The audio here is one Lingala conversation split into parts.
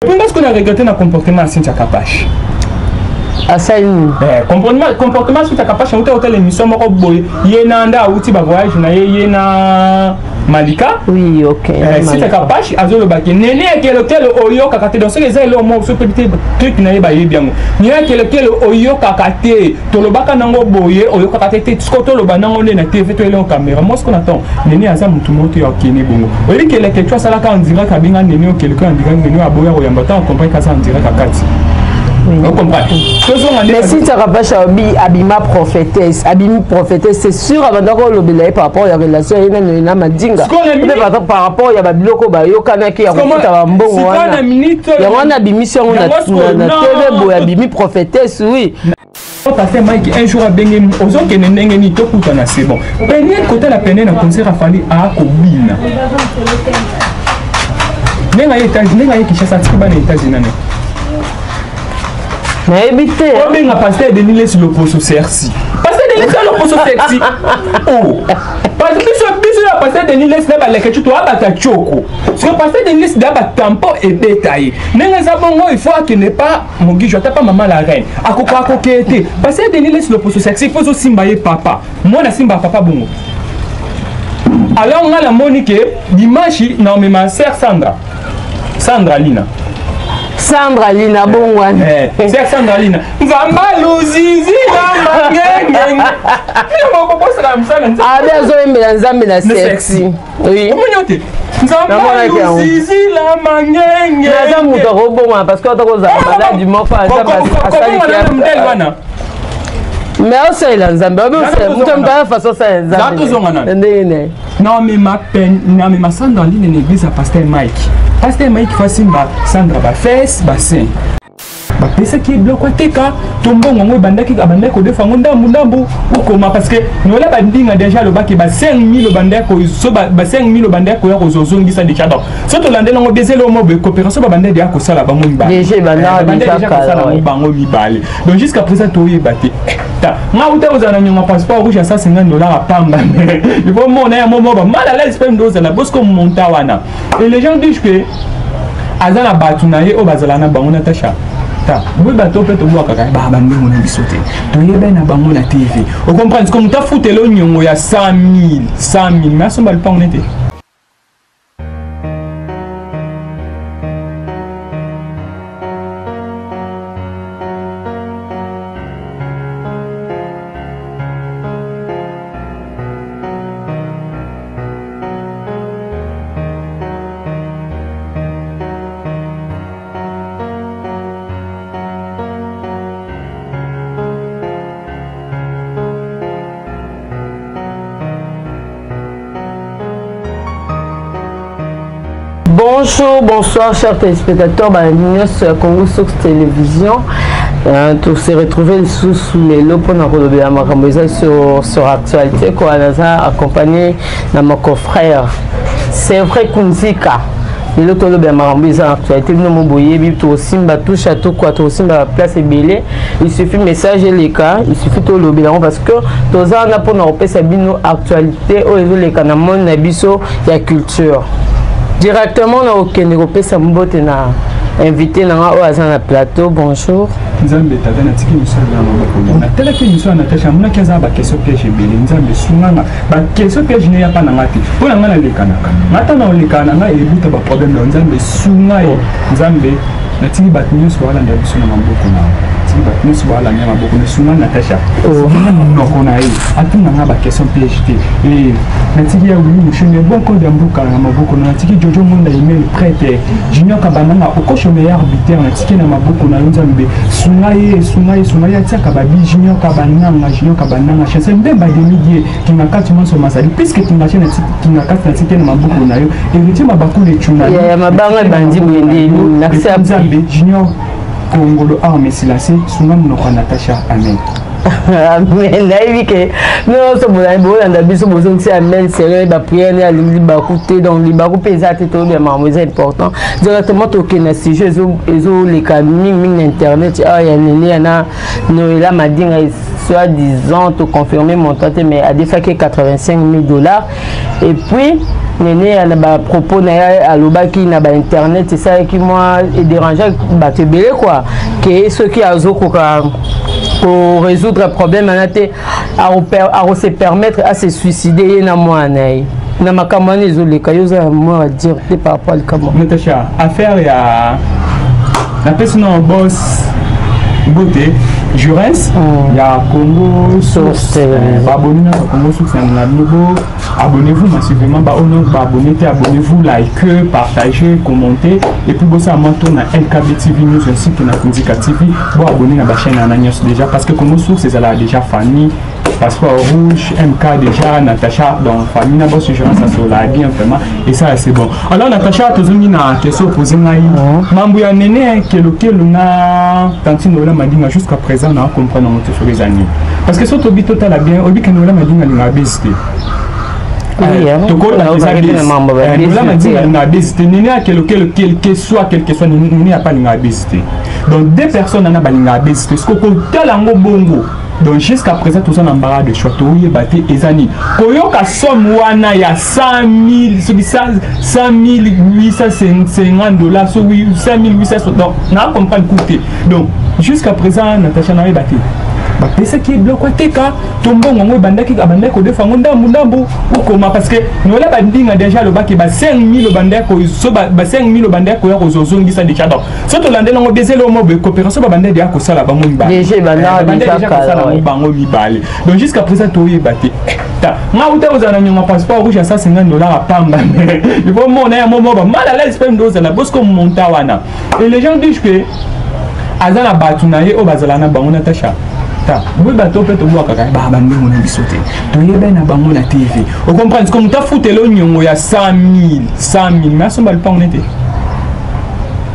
Puis nga sikoyo na regrette na comportement ya Cynthia Kapash. Asali nini? Eh, comportement Cynthia Kapash auta otala émission moko boye ye na nda auti ba voyage na ye ye na Malika. Oui, ok. Eh, Cynthia Kapash azoloba ke nene ya kelokelo oyokaka te donc soki eza eloko moko soki te truc na ye bayebi yango. Nene ya kelokelo oyokaka te tolobaka nango boye oyokaka te te sikoyo toloba nango nde na tv to eloko kamera moi sikoyo na temps nene aza motu moko te ya okende bongo oyebi ke leke tu asalaka en direct abenga nene okeleko en direct nene aboya koyamba ntango comprendre kaza en direct akati. Mais si Tchakapacha abima prophétesse, abimi prophétesse, c'est sûr abanda kolobela ye par rapport ya relation ye na na Madinga. Mpe par rapport ya babiloko bayokanaki ya kofuta bambongo wana. Yango wana abimisi yango na TV boye abimi prophétesse, oui. Pasteur Mike un jour abenge ozokende ndenge nini tokutana, c'est bon. Peniel kotala Peniel na concert afali akobina. Ndenge aye États-Unis, ndenge aye Kinshasa atiki bana États-Unis nani? Nayebi te. Obenga pasteur Denis Lessi loposo sexy. Pasteur Denis Lessi loposo sexy. Oh. Parce que biso biso ya pasteur Denis Lessi na baleke tu toabata choko. Parce que pasteur Denis Lessi da ba tampon ebeta ye. Ndenge eza bongo il faut akende pa Mogijo ata pa mama la reine. Akoka akokeye te. Pasteur Denis Lessi loposo sexy il faut osimba ye papa. Mwana simba papa bongo. Alors nga namoni ke dimanche na omema sœur Sandra. Sandra Lina. Sandra Lina bongwana. Eh, sœur Sandra Lina. Nzamba luzizi na mangenge. Moko bosaka msala nzambe. Abi azoyembela nzambe na sexy. Oui. Omoni te. Nzamba luzizi la mangenge. Naza moto akobongwana parce que ata kozala maladi moko nzambe asali wana. Mais osalela nzambe moto moto aya façon osalela nzambe. Tozonga nani? Ndenge ne. Namema pen namema Sandra Lina na église ya Pasteur Mike. Pasteur Mike fasimba Sandra ba fesses ba seins. Bapesaki ye biloko ateka to mbongo yango ebandaki abandaki kodefa yango ndambu ndambu okoma parce que noela bandinga déjà alobaki ba 5000 obandaki kozo ba 5000 obandaki koya kozozongisa déjà. Donc so tolandeli yango bezele omo boye coopération babandaki deya kosala bango mibale déjà ebandaki kosala yango bango mibale. Donc jusqu'à présent toyeba te ta nga uta kozala na nyonga passeport rouge ya 150 $ apamba il faut mona ya momo ba mal à l'aise mpe ndo ozala bosco monta wana. Et les gens disent que aza na bato na ye oyo bazala na bango Natacha ta boye bato mpe tobwakaka ba bandongo na biso te toyebe na bango na TV ocomprendre comme moto afutela onyongo ya 100 000 100 000 mais asomba lupango nete. Bonjour, bonsoir chers téléspectateurs, bah, Congo Source Télévision. Euh, se retrouver sous lelo mpona kolobela makambo eza sur, sur actualité quoi. Naza accompagné na mon confrère, c'est vrai, Kunzika. Lelo tolobela makambo eza na actualité. Bino mo boyebi tokosimba touche à tout quoi, tokosimba baplace ebele. Il suffit message eleka, il suffit tolobela yango parce que toza wana mpona kopesa bino actualité oyo ezoleka na monde na biso ya culture. Directement na okende kopesa mbote na invité na nga oyo aza na plateau. Bonjour. Nzambe tata, natiki misala na maboko. Natalaki émission ya Natasha, amonaki aza baquestion piège ebele. Nzambe sunganga, baquestion piège ne yapa na nga te mpo na nga nalekanaka nga ta na olekana na nga ebuta baproblème na Nzambe sunga ye. Nzambe, natiki bato nyonso balanda biso na maboko na tiki bato nyonso balanda maboko na sunga Natasha sunga monoko na ye atuna nga baquestion piège te. Natiki ya Wili Mushunge bon code ya mboka na maboko na natiki Jojo Monda email prêtre Junior Kabananga okosho meilleur buteur natiki na maboko na yo. Nzambe sunga ye, sunga ye, sunga ye atiaka babi. Junior Kabananga, Junior Kabananga, Chancel Mbemba Demidie Kinga kati manso mazali puisque Kinga che Kinga kati natiki na maboko na yo. Héritier Mabakule Tshuna ya mabanga ebandi boye nde merci. Nzambe, Junior Kongolo arme silase sunga monoko ya Natasha. Amen. Amen. Nayebi ke nyonso bolanda biso bozongisi amen sérieux baprière ne alingi libaku te. Donc libaku mpe eza te, toyobela makambo eza important. Directement tokende na sujet ezoleka mingimingi na internet awa ya nene ya na Noela Madinga, soit disant toconfirme montant te, mais adefaki 85 000 dollars. Et puis Nene na bapropos na ye alobaki na bainternet, esalaki mwa edérangeaki bato ebele quoi, ke soki azokoka korésoudre problème wana te, akose permettre à se suicider, ye na mwana na ye. Na makambo wana ezoleka, yo oza na mwa à dire te par rapport à likambo? Natacha, affaire ya napesi na boss mbote Jurens ya Congo Source. Baabonné na Congo Source na bino, bo abonnez-vous massivement. Baoyo baabonné te, abonnez-vous, like, partagez, commentez et puis bosala mwa tour na LKB TV News ainsi que na Kunzika TV. Bo abonné na bachaîne wana nyonso déjà, parce que Congo Source ezalaka déjà famille Passeport Rouge, MK déjà, Natacha, donc famille na boss Jurens asolaa bien vraiment et ça, c'est bon. Alors Natacha, tozongi na question posé ngai, mambo ya Nene Kelokelo na tantine Noela Madinga, jusqu'à présent na comprendre yango te soki eza nini, parce que so tobi totala bien, oyebi ke Noela Madinga alingaka bese te. Noela Madinga alingaka bese te, Nene ya Kelokelo, quel que soit Nene ya pa alingaka bese te. Donc deux personnes wana balingaka bese te. Soki kotala yango bongo, donc jusqu'à présent toza na embarras de choix, toyeba te eza nini. Koyoka somme wana ya 100 000, soki 100 850 $, soki 100 800, donc na comprendre ku te. Donc jusqu'à présent, Natacha, nayeba te bapesaki ye biloko ateka to mbongo yango ebandaki, abandaki kodefa yango ndambu ndambu okoma, parce que Noela Bandinga déjà alobaki ba 5000 obandaki, so ba 5000 obandaki koya kozozongisa déjà. Donc so tolandeli yango bezele omo boye, coopération babandaki deya kosala bango mibale, déjà kosala yango bango mibale. Donc jusqu'à présent toyeba te. Ta nga uta kozala na nyonga Passeport Rouge ya 150 $ apamba, il faut mona ya momo ba mal à l'aise mpe ndo ozala bosiko monta wana. Et les gens disent que aza na bato na ye oyo bazala na bango. Natacha, ta boye bato mpe tobwakaka baa bandongo na biso te, toyeba na bango na TV, ocomprendre que moto afutela oniongo ya 100 000, 100 000, mais asomba lupango nete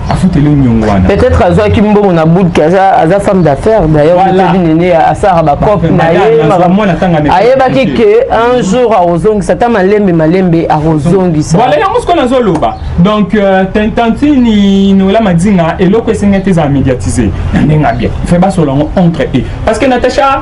afuteli oniongo wana. Peut-être azwaki mbongo na bulke, aza femme d'affaires d'ailleurs. Voilà. Nene asalaka bacope na ye, ayebaki ke un jour akozongisa, ata malembe malembe akozongisa. Voilà, yango sikoyo nazoloba. Donc tantine Noela Madinga, eloko esengi te ezala médiatise na ndenge ya bien, fe basola yango entre eux, parce que Natacha,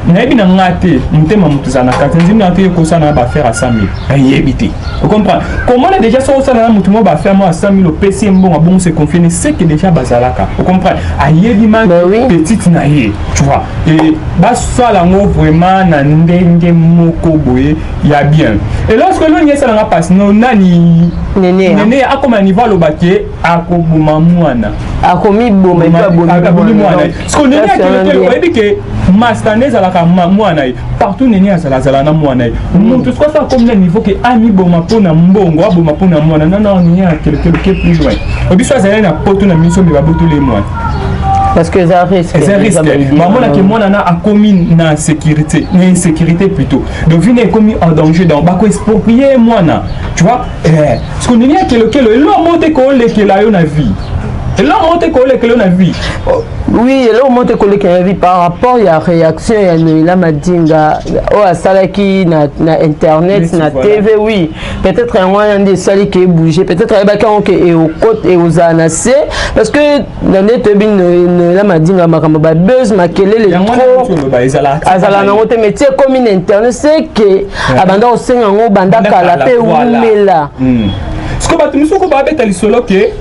nayebi na nga te, motema moto ezala na kati nzimbi na te, ekosala na baaffaire ya 100 000, nayebi te, ocomprendre komona déjà so osala na motu moko baaffaire moko ya 100 000, opesi ye mbongo, abongo se confie ne, c'est que déjà bazalaka, ocomprendre, ayebi ma petite na ye, tu vois, et basala yango vraiment na ndenge moko boye ya bien. Et lorsque longi esalanga mpasi no nani Nene akoma niveau alobaki akoboma mwana. Akomiboma. Abomi mwana. Parce Nene akelekele, oyebi ke master nde ezalaka mwana ye partout. Nene azalazala na mwana ye moto sikoyo so akomi na niveau ke amiboma mpona mbongo, aboma mpona mwana. Non, Nene akelekele ke plus loin, obiso azali na poto na miso me babotoli ye mwana. Parce que eza risque. Eza risque, bamonaki mwana na akomi na sécurité, na insécurité plutôt, donc vie na ekomi en danger, donc bakoexproprie mwana, tu vois. Eh, parce que Nini ya Kelokelo, eloko moko te koolekela yo na vie, eloko moko te koolekela yo na vie. Oui, eloko moko te kolekela na vie. Par rapport ya réaction ya Noela Madinga oyo asalaki na internet, na TV, oui, peut-être yango wana nde esali ke ebouge. Peut-être ayebaki yango ke ekozala na se, parce que na nde toyebi Noela Madinga, makambo babuzz, makelele trop azala nango te. Mais ti ekomi na internet, c'est que abanda kosenga yango banda kala mpe ewumela. Siko bato mosuku babeta lisolo ke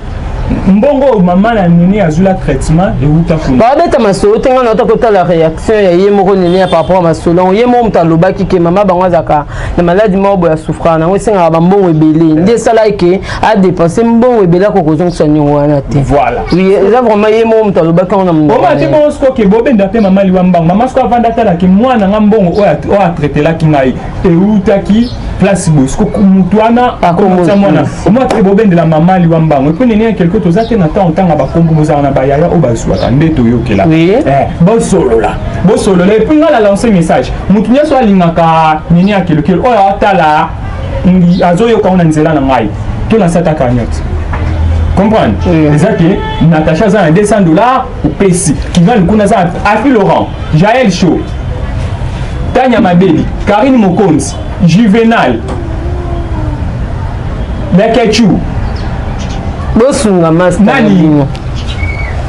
mbongo mama na Nene azwila traitement ewuta kuna. Babeta masolo te. Ngai nauta kotala réaction ya ye moko Nene ya par rapport ya masolo yango. Ye moko moto alobaki ke mama bango azalaka na maladi moko boye, asouffraka nango, esengaka bambongo ebele, nde esalaki ke adépense mbongo ebele, akoki kozongisa niongo wana te. Voilà. Oui, eza vraiment ye moko moto alobaki yango na monoko. Oma te bongo siko ke bobenda mpe mama liwa mbango. Mama siko avanda atalaki mwana nga, mbongo oyo atraitelaki ngai eutaki place boye. Siko mutu wana akomotia mwana omwa te, bobendela mama liwa mbango. Et puis Nene ya quelque, toza te na ntango ntanga bakombo, bozala na bayaya oyo bazwaka nde toyokela. Bosolola, bosolola. Et puis nga na lance message, mutu nyonso alingaka Nene ya Kelokelo oyo atala, azoyoka ngo na nzela na ngai, tolansa ata cagnotte, comprendre eza ke Natacha aza na 200 $, opesi Kigali kuna, aza Afi Laurent, Jael Show, Tanya Mabeli, Karine Mokonzi, Juvenal Lekechu. Bosunga master. Nani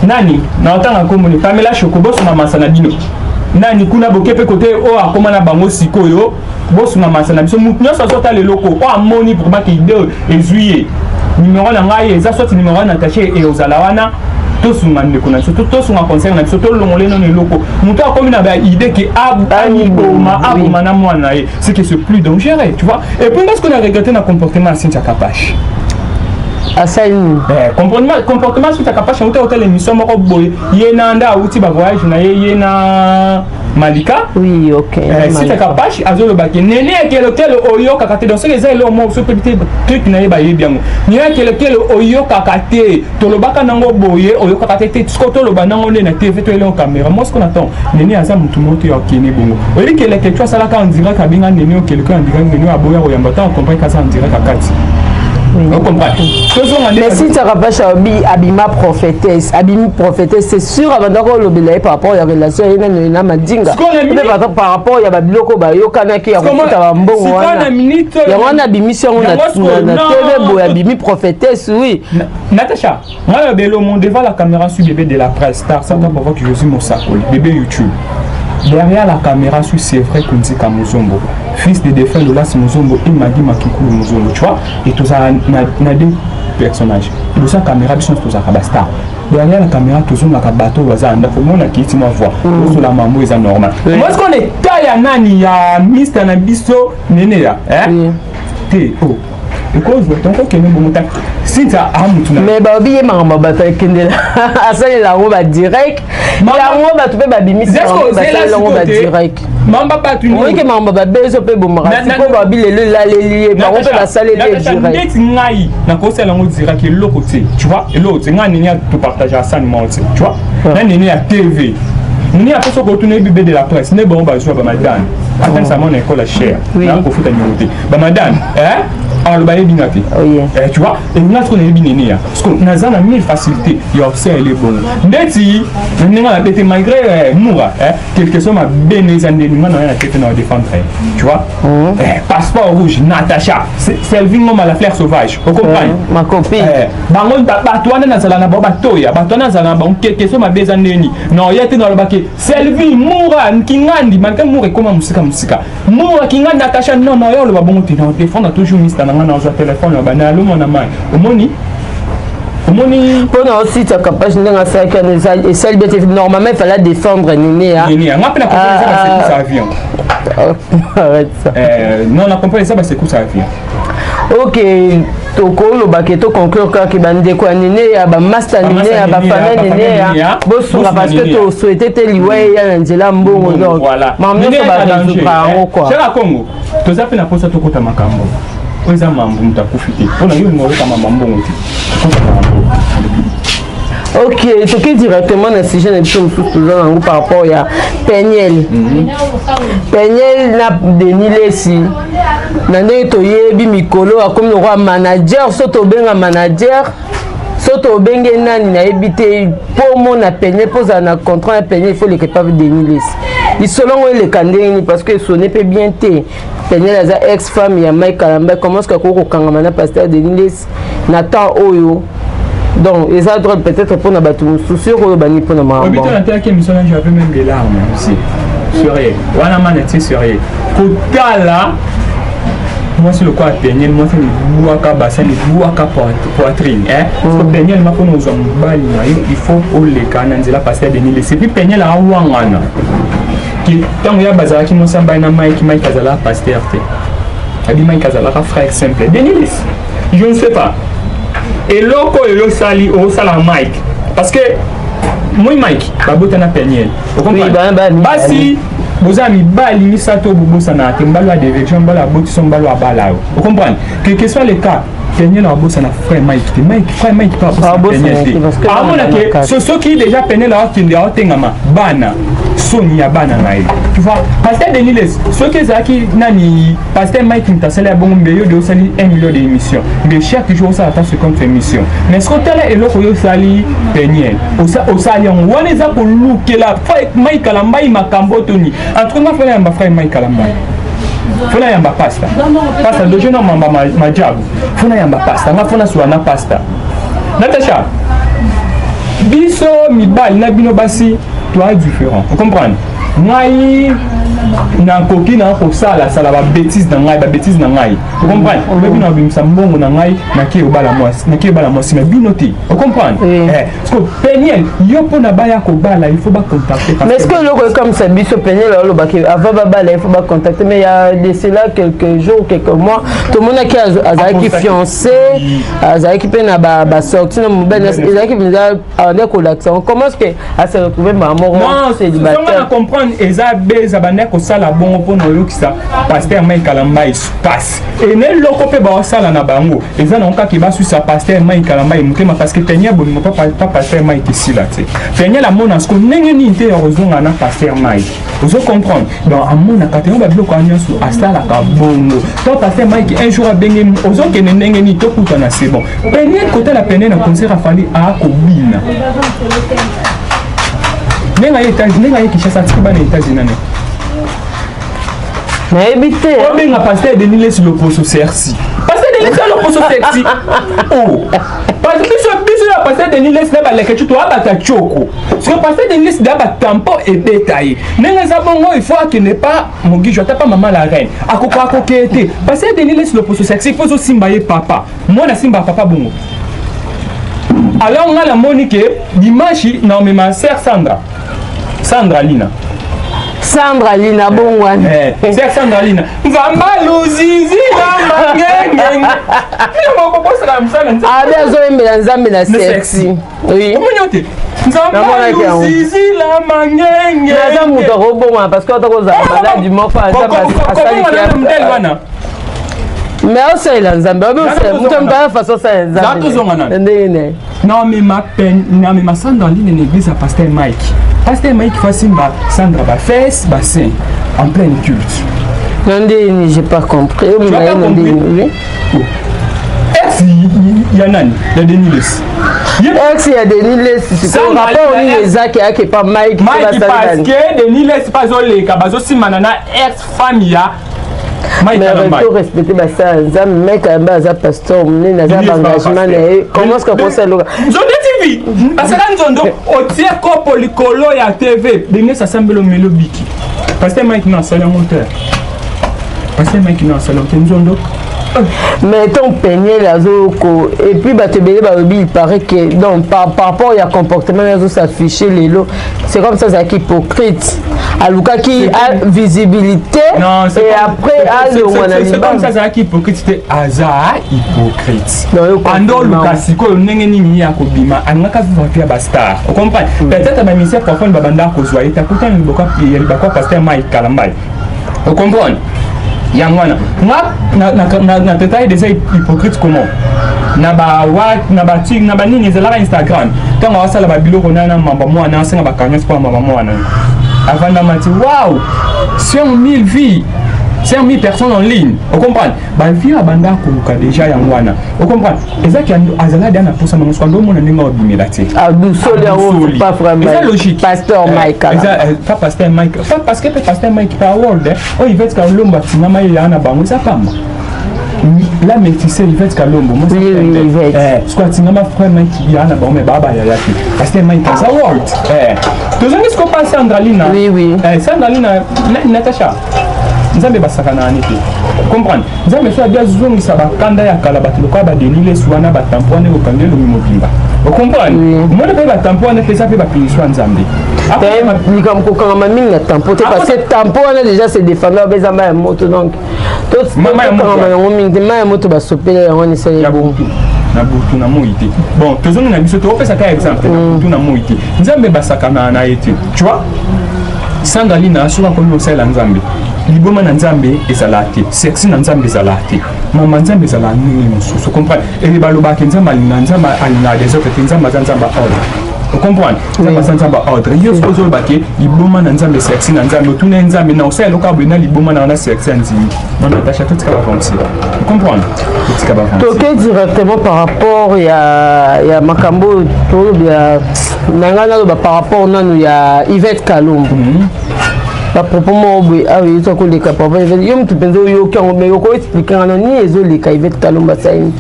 nani na otanga komoni Pamela Shoko, bosunga masa na bino. Nani kuna boke mpe kote oyo akóma na bango sikoyo. Bosunga masa na biso, motu nyonso azotala eloko oyo amoni vraiment ke idée oyo ezwi ye. Numéro na ngai eza soit numéro ya Natacha eozala wana. Tosunga ndeko na biso, tosunga concert na biso, tolongola nano eloko. Moto akomi na baidée ke amiboma, aboma na mwana na ye, c'est que c'est plus dangereux, tu vois. Et puis parce qu'on a regretté na comportement ya Cynthia Kapache. Asali nini? Comportement Cynthia Kapache, auta otala émission moko boye, ye na nda auti bavoyage na ye, ye na Malika. Oui, ok. Cynthia Kapache azolobaki nene ya kelokelo oyokaka te. Donc soki eza eloko moko, soki te truc na ye, bayebi yango. Nene ya kelokelo oyokaka te, tolobaka nango boye, oyokaka te te. Siko toloba nango nde na TV to eloko caméra mo. Siko na temps nene aza motu moko te ya okende bongo. Oyebi keleke tu asalaka en direct, abenga nene okeleke en direct, nene aboya koyamba. Ntango comprendre kaza en direct akati, ocomprendre, tozonga nde. Mais Cynthia Kapache abi abima prophétesse, abimi prophétesse, c'est sûr abandaka olobela ye par rapport ya relation ye nano na Madinga, mpe par rapport ya babiloko bayokanaki ya kofuta bambongo wana. Yango wana abimisi yango na TV boye, abimi prophétesse, oui. Natacha, moi, bébé, mon devant la caméra, je suis bébé de la presse, star, ça pour voir que je suis Mosakoli, bébé YouTube. Derrière la caméra, je suis, c'est vrai, Kunzika Muzombo, fils de défunt Lolas Muzombo et Magui Makikulu Muzombo, tu vois. Et tout ça, na deux personnages. Tout ça, caméra, tout ça, star. Derrière la caméra, tout ça, na bateau, baza, ndako, mona kiti ma voix. Tout ça, la maman, c'est normal. Moi, ce qu'on est taille nani ya Mr. Nabiso, nene ya, hein? Te, oh. Ekozwa tonko okende bongo ta Cynthia amutu na. Mais baobi ye makambo bato akendela asalela yango badirect, yango bato mpe babimisi yango, basalela yango badirect. Mamba bato. Oyoki makambo babezo mpe bomaka sikoyo, babi lelo elaleli ye, bango mpe basaleli ye direct. Neti ngai nakosala yango direct, eloko te, tu vois, eloko te. Ngai nini ya topartage asani moko te, tu vois, na nini ya TV, nini apesa kotuna yebi be de la presse nde bango bazwa bamadame atanisa mona ekole ya cher nakofuta niongo te, bamadame aloba yebi nga te, tu vois. Nga sikoyo nayebi nene ya parce que naza na mille facilité ya osala bongo ndeti na ndenge mabe te, malgré mura quelque soit mabe ne eza ndeni nga na ya te na défendre, tu vois. Passeport rouge, Natacha, Selvin Ngoma, la fleur sauvage, ocomprendre? Ma copine. Bango bato wana nazala na bango, batoya bato wana nazala na bango, quelque soit mabe eza ndeni non ye te. Nalobaki Selvin, Mura, Kingandi, malgré Mura ekoma mosika mosika, Mura, Kingandi, Natacha, non non, yo oloba bongo te. Na défendre toujours mista na nga, nazwa telefone ya bana alomona mai, omoni, omoni. Mpona osita Kapache ndenge asalaki wana esali be te. Normalement il fallait défendre nene ya. Nene nga mpe na comprendre eza basecousse avion. Arrête ça. Non, na comprendre eza basecousse avion. Ok, tokolobaka toconclure kaka bandeko ya nene ya bamaster, nene ya bafamille, nene ya bosunga, parce que tosouhaite te liwa eya na nzela mbongo. Donc makambo nyonso barésoudre yango quoi. Chaka Congo, toza mpe na mposa tokota makambo oyo eza mambu. Moto akufi te mpona yo olinga oyokama mambongo te, tokota makambo. Ok, toke directement na sujet na biso mosusu toza nango par rapport ya Peniel. Peniel na Denis Lesi, na ndenge toyebi mikolo akomi lokola manager, so tobenga manager, so tobenge nani, nayebi te. Mpo omona Peniel, mpo ozala na contrat ya Peniel, il faut leka epa Denis Lesi. Lisolo yango eleka ndenge nini? Parce que esone mpe bien te. Peniel aza ex femme ya Mike Kalamba, comment ce akoki kokangama na pasteur Denis Lesi na temps oyo? Donc eza drôle peut-être mpona bato mosusu. Yo koyoba nini mpona makambo? Nateyaki émission na, j'avais même des larmes aussi. Sérieux wana, mana tie sérieux kotala mwasi lokola Peniel, mwasi libwaka bassin, libwaka poitrine. Parce que Peniel ma, mpona ozwa mobali na yo, il faut oleka na nzela pasteur Denis Lesi. Puis Peniel awangana ntango ya bazalaki mwasi ambai na Mike. Mike azalaka pasteur te, abi Mike azalaka frère simple. Denis Lesi, je ne sais pas eloko oyo osali, osala Mike, parce que moi Mike babotana Peniel. Basi boza mibali misato oyo bobosanaka te: mobali ya déversion, mobali abotisa, mobali abala yo. Ocomprendre, quel que soit le cas, Peniel abosana frère Mike te, Mike, frère Mike mpe abosana Peniel te. Amona ke soki déjà Peniel aokende, aotengama bana, soni ya bana na ye, tu vois. Pasteur Denis Lesi, soki ezalaki nani, pasteur Mike moto asali ya bongo, mbe yo de osali 1 million de émission, mbe chaque jour osala ata 50 émission. Mais soki otala eloko oyo osali Peniel, osali yango wana eza kolukela Mike Kalambai makambo toni. En tout cas, nga fona yamba frère Mike Kalambai, fona yamba pasta, pasta dojo na mamba majabu, fona yamba pasta, nga fona suwa na pasta Natacha. Biso mibali na bino basi toa différent, ocomprendre? Ngai Nakoki na kosalasala babétise na ngai, babétise na ngai, ocomprendre? Oyebi, na obimisa mbongo na ngai, nake obala mwasi, nake obala mwasi na bino te, ocomprendre? Parce que Peniel, yo mpona baya kobala, il faut bacontacter. Mais est ce que eloko ekamwisa biso, Peniel alobaki avant babala, il faut bacontacter, mais ya de cela quelques jours, quelques mois, tomonaki azalaki fiancé, azalaki mpe na basortie na mobali, ezalaki mpenza ande kolakisa. Comment est ce que ase retrouve mbala moko célibataire? Na comprendre, eza beza bande kosala bongo mpona oyokisa pasteur Mike Kalamba espace ene. Eloko mpe baosala na bango eza nango kaka baswisa pasteur Mike Kalamba motema, parce que Peniel bolingo pa pasteur Mike esila te. Peniel amona siko ndenge nini te ya kozonga na pasteur Mike, ozo comprendre? Donc amonaka te yango babiloko wana nyonso asalaka bongo. To pasteur Mike un jour abenge, ozokende ndenge nini, tokutana, c'est bon. Peniel, kotala Peniel na concert afandi, akobina ndenge aye, ndenge aye Kinshasa, atiki bana États-Unis nane. Nayebi te. Obenga pasteur Denis Lesi loposo sexy. Pasteur Denis Lesi loposo sexy, oh, parce que biso biso ya pasteur Denis Lesi na balekeci toabata tioko. Soki pasteur Denis Lesi da batampo ebeta ye ndenge eza bongo, il faut akende pa Mogijo, ata pa mama la reine, akoka akokeye te. Pasteur Denis Lesi loposo sexy, il faut ozosimba ye papa, mwana asimba papa bongo. Alors nga namoni ke dimanche naomema sœur Sandra, Sandra Lina. Sandra Lina bongwani. Sœur Sandra Lina, nzamba luzizi na mangengenge bosaka mosala. Abe azoyembela Nzambe na sexy, oui. Omoni te, nzamba luzizi la mangenge. Naza moto akobongwana, parce que ata kozala maladi moko, asali modèle wana. Mais osalela Nzambe, moto moto aya façon osalela Nzambe. Tozonga nani? Ndenge ne? Namema Sandra Line na église ya pasteur Mike. Pasteur Mike fasimba Sandra bafesses, baseins, en pleine culte. Na ndeni, j'ai pas compris. Tu as pas compris? Oui. Ex ya nani? Ya Denis Lesi. Ex ya Denis Lesi, sikoyo rapport nini ezaki ayaki pa Mike? Mike, parce que Denis Lesi mpe azoleka, bazosimbana na ex femme ya Mais to respecte basala Nzambe. Mike Ayamba aza pasteur monene, aza baengagement na ye. Comment ce que akosala eloka? Nzondo TV basala nzondo, otie kopo likolo ya TV, ndenge sasambelo melo biki. Pasteur Mike na asali yango te. Pasteur Mike na asali yango te, nzondo. Mais ton Peniel azoko, et puis bato ebele balobi, il paraît que donc par rapport ya comportement azo s'afficher lelo, c'est comme ça, azalaki hypocrite, alukaki visibilité. Non, et après alongwa na. C'est comme ça, azalaki hypocrite te, aza hypocrite. Ando oluka sikoyo ndenge nini ye akobima, alingaka vivre mpe ya bastar, ocomprendre? Peut-être bamusicien profane babanda kozwa ye te, akutana ya libako ya pasteur Mike Kalambai, ocomprendre? Yango wana nga na teta ye déjà hypocrite. Comment na ba na batiki na banini ezalaka Instagram, ntango asala babiloko na mamba mwana, asenga bakanyasi mpo ya mamba mwana, avandama ti wow, 5000 vues, 5000 personnes en ligne, ocomprendre? Bavues abanda koluka déjà yango wana, ocomprendre? Ezaki azala dia na posa nango, soki andomona ndenge abimela te. Adusoli yango, pas vraiment. Eza logique. Pasteur Mike. Eza pas pasteur Mike, pas parce que pasteur Mike pa world oyo Yvette Kalombo atingama ye ya na bango, eza pamba la métissée Yvette Kalombo. Oui. Soki atingama frère Mike ya na bango, me baa bayaya te. Pasteur Mike aza world. Tozongi siko pa Sandra Lina. Oui. Sandra Lina, Natacha, Nzambe basaka na ani te, comprendre? Nzambe so abi azongisa bakanda ya kala, bato lokola baDenis Lesi wana, batampo wana ekokanga elongi mobimba, ocomprendre? Omoni mpe batampo wana mpe eza mpe bapinisio ya Nzambe. Likambo kokangama mingi na tampo te, parce que tampo wana déjà c'est défendu, eza mai ya moto, donc tokangama yango mingi te. Mai ya moto basopela yango wana, esali bongo na butu na moi te. Bon, tozongi na biso, tokopesa ka exemple na butu na moi te. Nzambe basakana na ye te, tu vois? Sandra Lina, soki akomi kosalela Nzambe, liboma na Nzambe ezalaka te, sexy na Nzambe ezalaka te, mama Nzambe ezalaka ndenge mosusu, comprendre? Eye balobaka Nzambe alinga, Nzambe alingaka des autres te. Nzambe aza Nzambe ordre, ocomprendre? Nzambe aza Nzambe ordre. Yo soki ozoloba ke liboma na Nzambe, sexy na Nzambe, otuna ye Nzambe na osala eloko boye na liboma na wana, sexy ya ndimi. Non, Natacha, totika baventure, ocomprendre? Totika baventure. Toke directement par rapport ya makambo oyo toloba na ngai, naloba par rapport nanu ya Yvette Kalombo. Bapropos moko boye awa eza koleka papa yo motu mpenza oyoki yango, mais okoexpliquer nga nini ezoleka Yvette Kalombo asalini?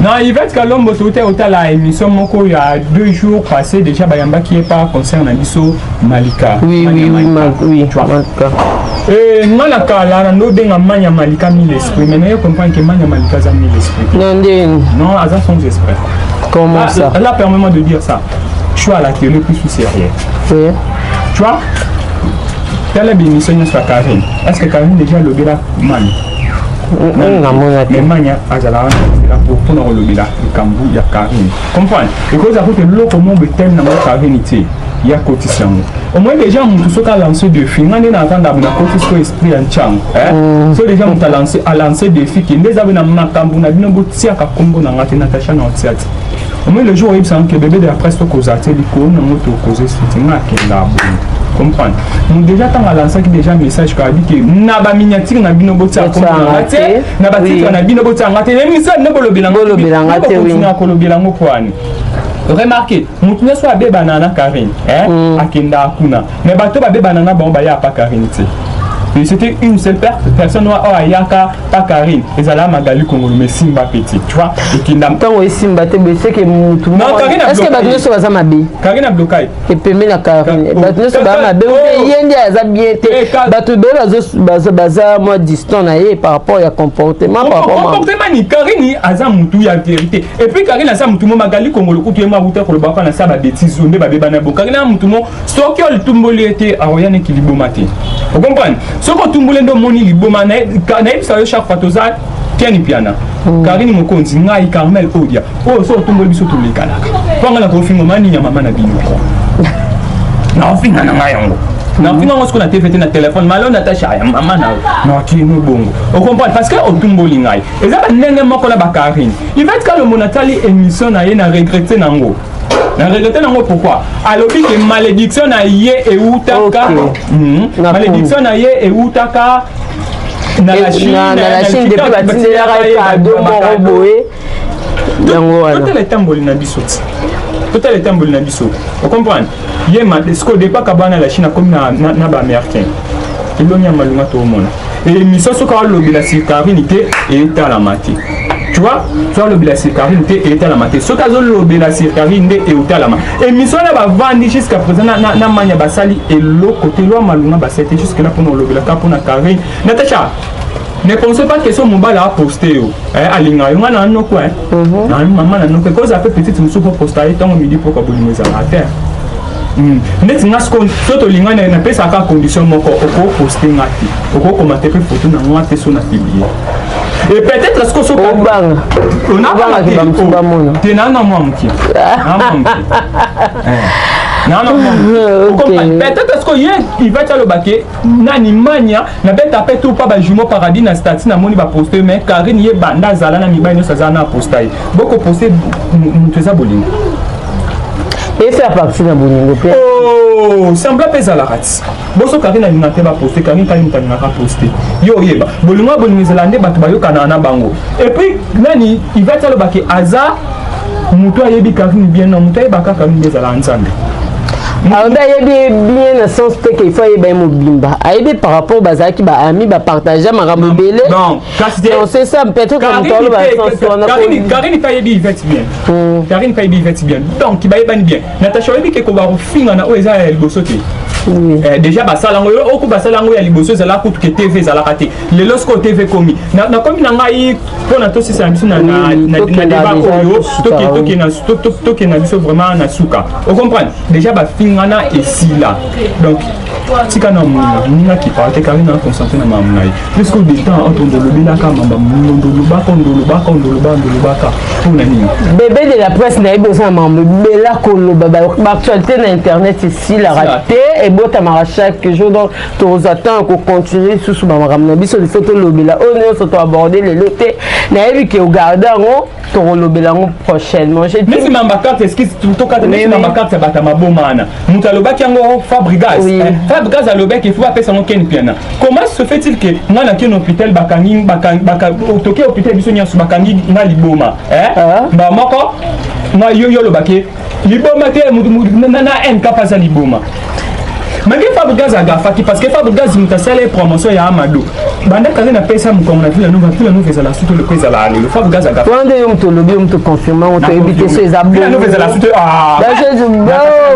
Non, Yvette Kalombo, touti otala émission moko ya 2 jours passé déjà, bayambaki ye par concert na biso Malika. Oui. Malika. Eh, nga na kala na ndobenga Manya Malika mille esprit, mais naye comprendre que Manya Malika aza mille esprit. Non, ndeni. Non, aza sans esprit. Comment ah, ça? Là, permets-moi de dire ça. Je suis à la télé plus sous sérieux. Oui. Tu vois? Tala bémission nyonso ya Karine. Est-ce que Karine déjà alobela Manya? Namona te. Mais Manya azalaka na mpona kolobela likambo ya Karine. Comprendre? Ekozala kutu eloko moko etali nango Karine te. Ya kotisa yango. Au moins déjà moto soki alance défi, nga nde navanda na koti siko esprit ya ntyango. So déjà moto alance alance défi ke nde eza boye na makambo na bino botiaka nkombo na nga te, Natacha na otia te. Au moins le jour oyebisaka ke bébé de la presse tokozala te likolo nango tokoza esuti nga akenda boye. Comprendre? Donc déjà ntango alansaki déjà message kaka bi ke na baminiature na bino botia nkombo na nga te, na batitre na bino botia nga te, émission na bino bolobela Bolobela nga te, oui. Kolobela ngo kwani. Remarquez, moto nyonso abebana na Karine, eh? Akendaka kuna, mais bato babebana na bango baya pa Karine te. Et c'était une seule personne oyo ayaka pa Karine, ezala Magali Kongolo, mais simba petit, tu vois, ekinda. Ntango esimba te, beseke mutu. Non, Karine est ce que bato nyonso baza mabe? Karine ablokai. Epembe na Karine, bato nyonso baza mabe? Oh. Ye nde aza bien te? Eh, Bato ebele baza mwa distant na ye par rapport ya comportement, par rapport Comportement ni Karine aza mutu ya vérité. Et puis Karine aza mutu mo Magali Kongolo kutu ye mo awuta koloba kaka na sa babêtises oyo nde babebana bo. Karine aza mutu mo soki otumboli ye te, akoya neki liboma te. Ocomprendre? Soki otumboli nde omoni liboma. Nayebisa yo, chaque fois toza Ken Piana, Karine Mokonzi, ngai Carmel Odia oyo, so otumboli biso tolekanaka mpo anga na kofinga mani ya mama na bino, naofinga na ngai yango, nafinga yango siko na TV te, na telefone malo Natasha ya mama na yo nakino bongo. Ocomprendre? Parce que otumboli ngai, eza bandenge moko na bakarine. Ivete Kalombo, natali émission na ye, na regrete nango, na regrete nango. Pourquoi? Alobi ke malédiction na ye eutaka malédiction na ye eutaka na la Chine. Na la Chine, depuis batindelaka ye cadeau moko boye, yango wana. Totala etamboli na biso ti, totala etamboli na biso. Ocomprendre? Ye sikoyo depuis akabana la Chine, akomi na baaméricain, elongi ya malunga toomona. Émission soki alobela sur Karine te, etalama te. Tu vois, so alobela sur Karine te, etalama te. Soki azolobela sur Karine nde eotalama. Émission wana bavandi jusqu'à présent na Manya, basali eloko te, lwa malunga basali te jusque là mpona olobela kaka mpona Karine. Natacha, ne pensez pas que so mobali aposte yo, alinga yo. Nga na noko, na mama na noko, ekoza mpe petite mosusu po posta ye ntango midi mpoka. Bolingo ezalaka te. Neti nga sikoyo, so tolingani, napesaka condition moko: okoposte nga te, okokoma te mpe photo na nga te so na publie. Et peut-être siko so Obanga. Obangaki bamosusu bamona. Te, na na mwa moke, na mwa moke, na na mwa moke. Peut-être siko ye Ivete alobake nani Manya nabeta mpe to pa bajumeau paradis na statut, namoni baposte. Mais Karine ye banda azala na mibali nyonso azala na aposta ye, bokoposte moto eza bolingo. Efaire partie na bolingo mpe. Oh, semblant mpe ezalaka ti boso. Karine alinga te baposte Karine, kali moto alingaka poste yo. Oyeba bolingo ya bolingo ezala nde bato bayokanaka na bango. Et puis nani Ivete alobaki aza moto ayebi Karine bien. Non, moto ayebaka Karine bien ezalaka Nzambe. Alobi ayebi ye bien na sens te ke il faut ayeba ye mobimba. Ayebi par rapport bazalaki baami, bapartage makambo ebele. Non, kasi te. Donc c'est ça, peut-être que moto aloba na sens wana. Karine mpe ayebi Ivete bien, Karine mpe ayebi Ivete bien, donc bayebani bien. Natasha, oyebi ke koba kofinga na oyo eza ya liboso te. Déjà basala yango oko, basala yango ya liboso ezalaka kutu ke TV ezalaka te. Lelo sikoyo TV komi, nakomi na ngai mpona tosisa na biso na débat oyo, tokende na biso vraiment na suka. Ocomprendre? Déjà bafingana esila, donc tika na moninga, moninga kipaka te. Karine na concentré na makambo na ye puisque de temps otondo olobelaka mamba moninga, ndolobaka, ndolobaka, ndoloba, ndolobaka mpona nini? Bébé de la presse, nayebi oza na makambo ebela koloba. Baactualité na internet esilaka te, ebotamaka chaque jour, donc tozwa temps kocontinue lisusu bamakambo na biso. Lifo tolobela oyo nyonso toaborde lelo te, nayebi ke ogarde yango, tokolobela yango prochainement. Neti mamba carte, excuse, tokata. Neti mamba carte ya bato ya maboma wana, moto alobaki yango Fabrigas. Fabrigas alobaki ifo bapesa yango Ken Piana. Comment se fait-il que nga nakei na hôpital, bakangi, toke hôpital biso nyonso, bakangi nga liboma ba moko nga yo, yo olobaki liboma te na NK aza liboma. Malgré Fabregas agafaki, parce que Fabregas moto asala ye promotion ya Amado. Banda kaka napesa mokongo na Villa Nova, Villa Nova ezala sutu loko ezala lelo. Fabregas agafa. Wana nde yo moto olobi, yo moto confirme yango, toyebi te so eza Villa Nova ezala sutu, ah,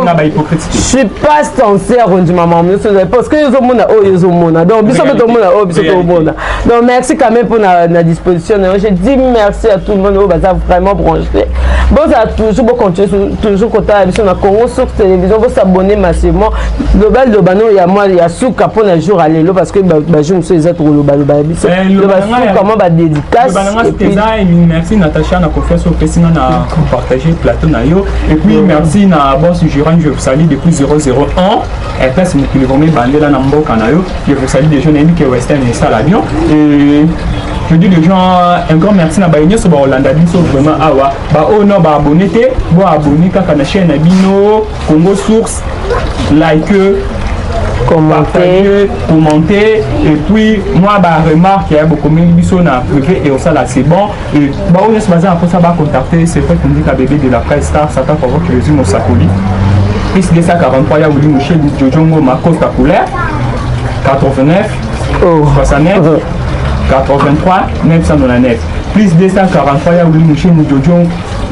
na ba hypocrite. Je suis pas censé kondima makambo nyonso ezali parce que yo ozomona oyo ozomona, donc biso mpe tomona oyo biso tomona. Donc merci quand même pour na disposition na yo. Je dis merci à tout le monde oyo baza vraiment branché. Bozala toujours, bocontinue toujours kotala biso na Congo Source Télévision, bosabonner massivement. Loba loba no ya mwa ya suka mpona jour ya lelo, parce que bajour mosusu eza tokolobaloba ya biso. Loba suka mwa badédicace. Eza merci Natacha na confiance opesi nga na partager plateau na yo, et puis merci na boss Gérant, je vous salue depuis 001 place mokili vraiment ebandela na mboka na yo. Je vous salue déjà, nayebi ke western esala bien, et je dis déjà un grand merci na baye nyonso baolanda biso vraiment awa. Baoyo no baabonné te, bo abonné kaka na chaîne na bino Congo Source, like, commenter, commenter, et puis moi ba remarque ya bokomeli biso na privé et osala, c'est bon. Et baoyo nyonso baza na mposa bacontacter, c'est vrai, Kondika bébé de la presse star Satan provoque Jésus Mosakoli, plus 243 ya Wili Michel Jojo Ngoma Costa Couleur 89 Oh. 69 83 999, plus 243 ya Wili Michel Jojo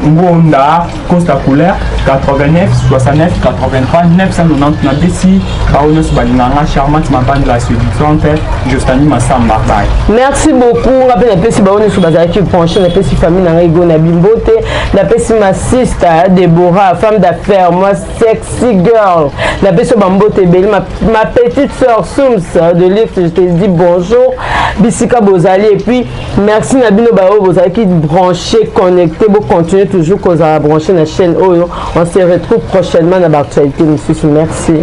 Ngonda Costa Couleur 89 69 83 990. Napesi baoyo nyonso balinganga, Charmante Mabandla la séduisante Jostani Masamba, bye. Merci beaucoup. Nga mpe napesi bango nyonso bazalaki branché, napesi famille na ngai ego na bimbo te, napesi ma sister Déborah, femme d'affaires, moi sexy girl, napesi yo bambote ebele. Ma petite sœur Sums de Lift, je te dis bonjour bisika bozali, et puis merci na bino baoyo bozalaki branché, connecté. Bocontinue toujours kozala branché na chaîne oyo. On se retrouve prochainement na baactualité mosusu. Merci.